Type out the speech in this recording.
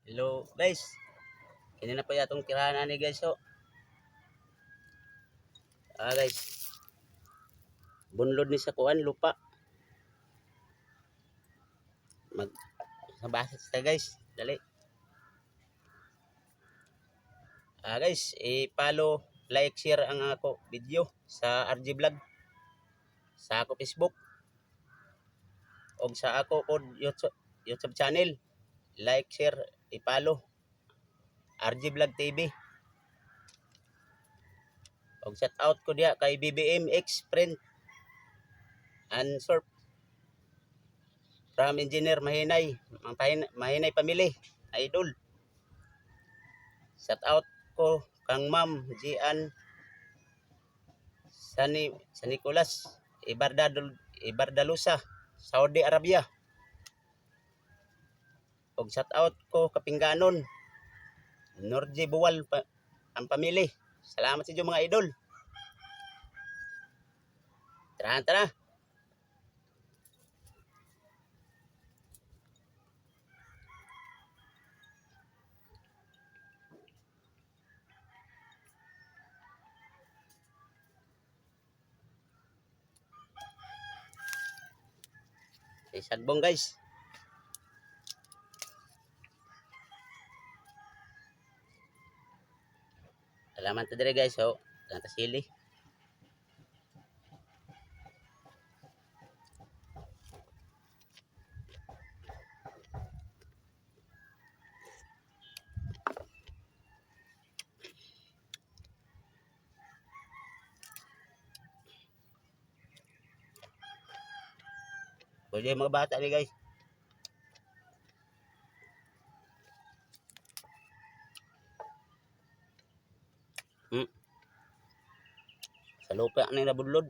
Hello guys. Kini na po atong tirahan ani, guys, oh. Ah, guys. Bunlod ni sa kuan lupa. Mag sa basa ta, guys. Dali. Ah guys, i-follow, like, share ang ako video sa RG Vlog sa ako Facebook og sa ako pod YouTube channel. Like, share, i-follow. RG Vlog TV. Og shout out ko diha kay BBM X Print and Surf from Engineer Mahinay, ang Mahinay family, idol. Shout out ko kang Ma'am Gian San Nicolas Ibardalusa, Saudi Arabia. Og shout out ko Kapingganon Norje Buwal pa, ang pamilya. Salamat sa inyo, mga idol. Tara, tara. Sagbong, guys. Salamat ta dire, guys. So, ta sili. Pwede mga bata ni, guys. Sa lupa ni nabudlod.